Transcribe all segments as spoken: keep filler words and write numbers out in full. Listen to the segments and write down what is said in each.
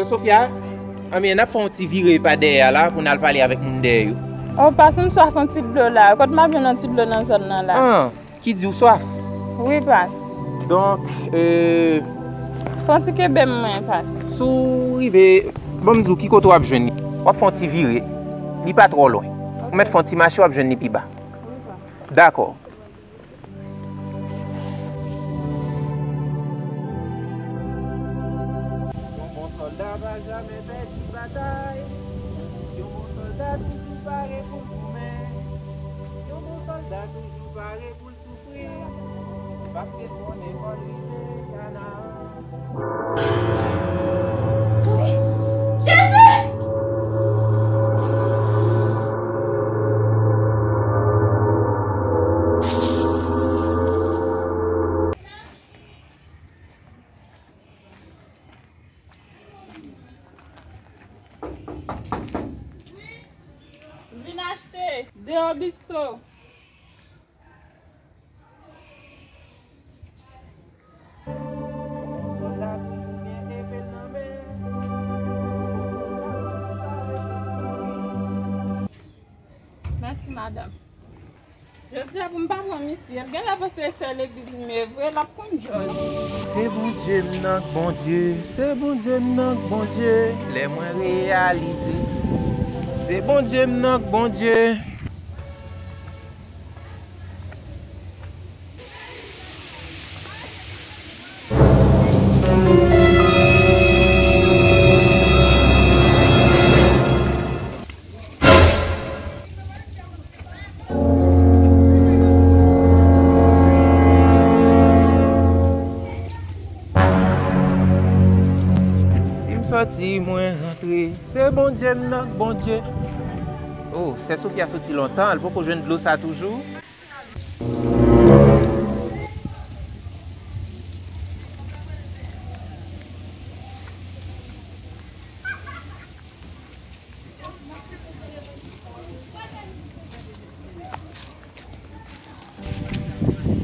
Sofia, anben, n ap fè yon ti vire pa dèyè a la pou n al pale avèk moun dèyè yo. O, pas, m swaf yon ti dlo la. Kot m ap jwenn yon ti dlo nan zòn nan la? An, ki di w swaf? Wi, pas. Donk, euh, fè yon ti kenbe m mwen, pas. Si w rive, ban m di w ki kote w ap jwenn li. W ap fè yon ti vire. Li pa twò lwen. Ou mèt fè yon ti mache, w ap jwenn li pi ba. Wi, pas. Dakò. Yon bon sòlda pa janmen pèdi batay. Yon bon sòlda toujou pare pou l goumen. Yon bon sòlda toujou pare pou l soufri. Paske l konnen fò l rive Kanaan. Jezi! Vin achte de obisto. Mèsi, madanm. Jodi a, pou m pa pran misye, l genlè panse se sè legliz li ye vre, l ap konn djòl. Se Bondye m nan k Bondye, se Bondye m nan k Bondye, lè mwen reyalize. Se Bondye m nan k Bondye. Si m sòti, mwen rantre. Se Bondye m nan k Bondye. Oh, sè Sofia soti lontan, l poko jwenn dlo sa toujou.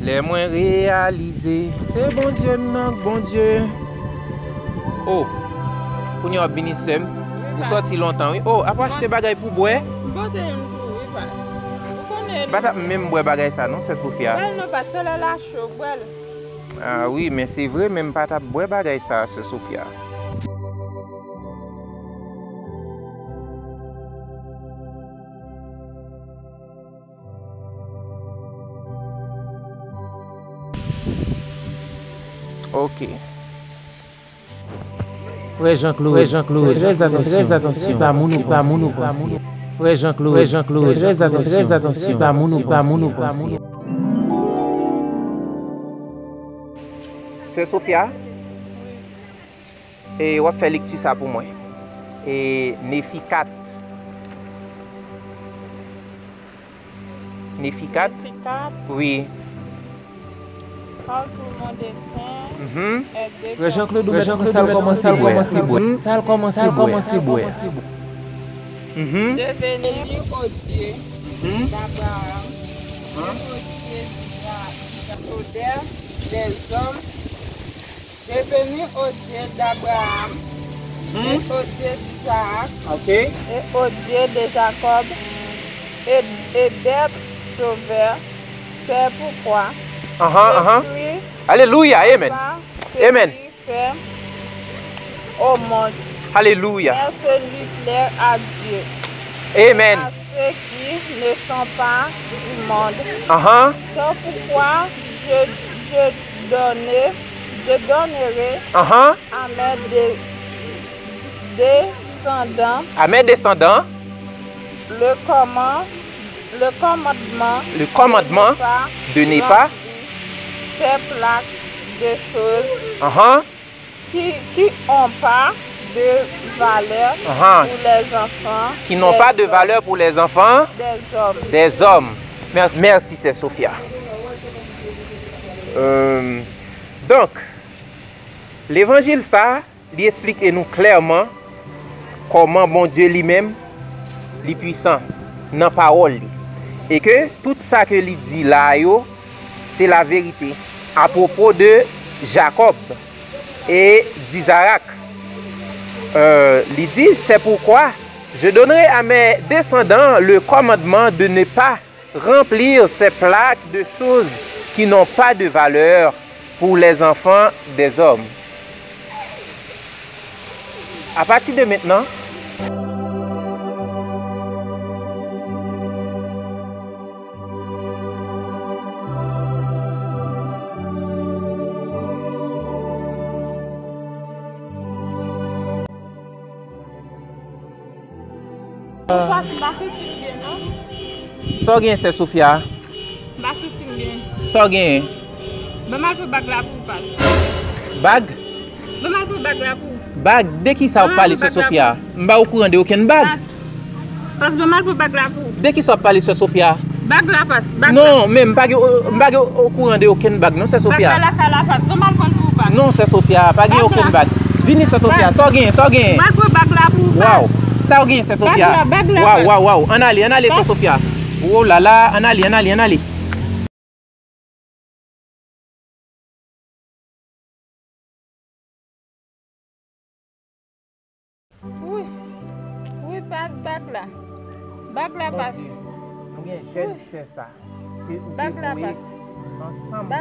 Lè mwen reyalize, se Bondye m nan k Bondye. Oh, kounye a w ap vini, sè m. Ou sòti lontan, wi. Oh, ap achte bagay pou bwè? M pote youn tou, wi, pas. Ou konnen. M pa t ap menm bwè bagay sa non, sè Sofia. Bwè l non, pas, solèy la cho, bwè l. Ah wi, men se vre, men m pa t ap bwè bagay sa, sè Sofia. Ok. Frè Jean Claude, Frè Jean Claude, trè atansyon, trè atansyon, pa moun ou panse. Frè Jean Claude, Frè Jean Claude, trè atansyon, trè atansyon, pa moun ou panse. Sè Sofia, e w ap fè lekti sa pou mwen. E Nefi kat. Nefi kat? Nefi kat. Wi. Kontourman de sen. Mhm. Frè Jean Claude, ou mèt konn sa l kòmanse bwè. Sa l kòmanse bwè. Mhm. Devenir au Dieu d'Abraham, au Dieu d'Isaac, au Dieu des hommes, devenu au Dieu d'Abraham, et au Dieu d'Isaac, et au Dieu de Jacob, et, et d'être sauveur, c'est pourquoi je prie. Alelouya, amen. Amen. Fait au monde. Alelouya. Mais celui plaît à Dieu. Amen. À ceux qui ne sont pas du monde. C'est pourquoi je, je donne, je donnerai à mes dé-, descendants, à mes descendants, le command-, le commandement, le commandement de ne pas, de ne pas remplir ces plaques de choses qui, qui ont pas de valeur pour les enfants, qui n'ont pas de valeur pour les enfants des hommes. Des hommes. Mèsi, mèsi, sè Sofia. Euh, donk, levanjil sa, li esplike nou klèman kòman Bondye li menm, li pwisan nan pawòl li. E ke tout sa ke li di la yo, se laverite apwopo de Jakòb e d'Izarak. Euh, li di, c'est pourquoi je donnerai à mes descendants le commandement de ne pas remplir ces plaques de choses qui n'ont pas de valeur pour les enfants des hommes. À partir de maintenant, Ou pa, m pa santi m byen, non. Sa w genyen, sè Sofia? M pa santi m byen. Sa w genyen? Ban m al pran bag la pou ou, Pas. Bag? Ban m al pran bag la pou ou. Bag? De ki sa w ap pale, sè Sofia? M pa okouran de okenn bag. Pas. Pas, ban m al pran bag la pou ou. De ki sa w ap pale, sè Sofia? Bag la, Pas, bag la. Non, men m pa gen, m pa gen okouran de okenn bag, non, sè Sofia. Bag la lakay la, Pas, ban m al pran pou ou, Pas. Non, sè Sofia, pa gen okenn bag. Vini, sè Sofia, sa w genyen, sa w genyen? M al pran bag la pou ou, Pas. Waw, sa w genyen, sè Sofia? Bag la, bag la, Pas. Waw, waw, waw, ann ale, ann ale, sè Sofia. Oh la la, ann ale, ann ale, ann ale. Wi, wi, Pas, bag la. Bag la, Pas. Bondye, nou gen jèn sè sa ke ou te voye ansanm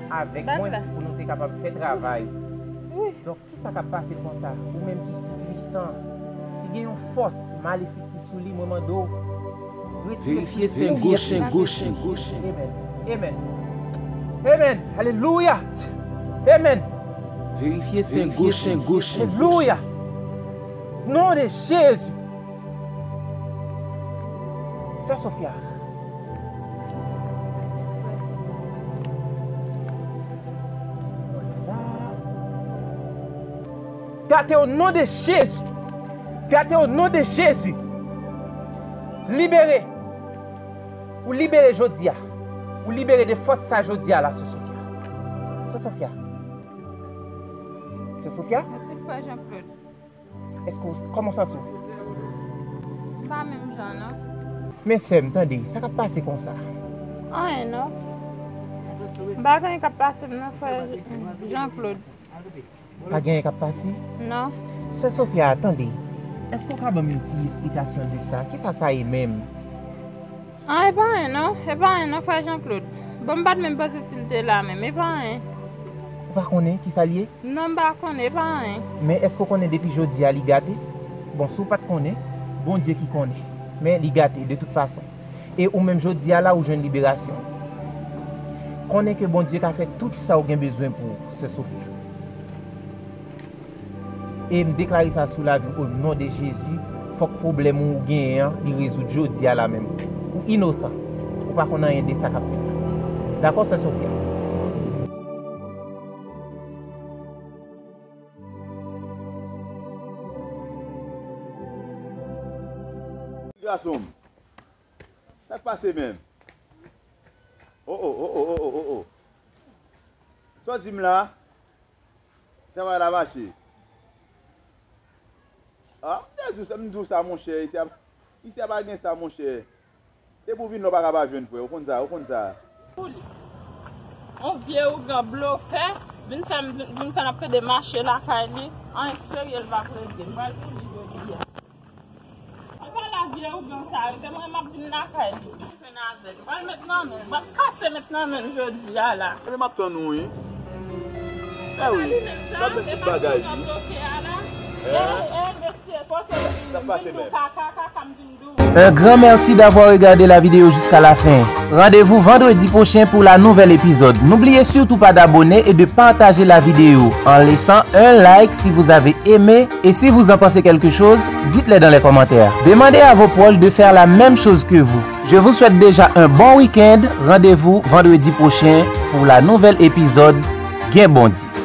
avèk mwen pou nou te kapab fè travay. Wi. Donk, kisa k ap pase l konsa? Ou menm ki si pwisan, si gen yon fòs malefik ki sou li, mwen mande w, retire sou li. Verifye sen goch, sen goch, sen goch. Amen. Amen. Amen. Alelouya. Amen. Verifye sen goch, sen goch, sen goch. Alelouya. Non de Jezi. Sè Sofia. Gate o non de Jezi. Gate o non de Jezi. Libere. Ou libere jodi a. Ou libere de fòs sa jodi a la, sè Sofia. Sè Sofia. Sè Sofia? Mèsi, frè Jean Claude. Èske w, kòman w santi w? M pa menm jan, non. Men sè m, tande, sa k ap pase konsa? Anyen, non. M pa gen anyen k ap pase m, non, frè Jean Claude. Pa gen anyen k ap pase? Non. Sè Sofia, tande, èske w ka ban m yon ti esplikasyon de sa? Kisa sa ye menm? Ah, e pa anyen non, e pa anyen non, frè Jean Claude. Bon, m pa t menm panse si l te la menm, e pa anyen. Ou pa konnen kisa l ye? Non, m pa konnen, e pa anyen. Men èske w konnen depi jodi a li gate? Bon, si w pa t konnen, Bondye ki konnen. Men li gate de tout fason. E ou menm jodi a la, ou jwenn liberasyon. Konnen ke Bondye ka fè tout sa w gen bezwen pou ou, sè Sofia. E m deklare sa sou lavi w o non de Jezi. Fòk pwoblèm ou genyen an, li rezoud jodi a la menm. Ou inosan. Ou pa konn anyen de sa k ap fèt la. Dakò, sè Sofia? Gason m, sa k pase menm? O, o, o. Sa w di m la? Travay la mache. Ah, m te di w sa, m di w sa, monchè. Isi a, isi a pa gen sa, monchè. Depi w vin la, w pa ka pa jwenn frè. Ou konn sa, ou konn sa. Pou li. On vye ougan blofè, vin fè m, vin fè n ap plede mache lakay li. Anyen serye l p ap regle. M pral pou li jodi a. An pale a vye ougan sa yo, se mwen m ap vin lakay li. Jwenn avè l. Pral met nan men l. M ap kase met nan men l jodi a la. Ebyen, m ap tann ou, wi. Sa li menm sa, se pa ti jan bloke a la. Eh, eh, mesye, kote m vin di w kaka, kaka m vin di w. Un grand merci d'avoir regardé la vidéo jusqu'à la fin. Rendez-vous vendredi prochain pour la nouvelle épisode. N'oubliez surtout pas d'abonner et de partager la vidéo en laissant un like si vous avez aimé et si vous en pensez quelque chose, dites-le dans les commentaires. Demandez à vos proches de faire la même chose que vous. Je vous souhaite déjà un bon week-end. Rendez-vous vendredi prochain pour la nouvelle épisode. Gen Bondye.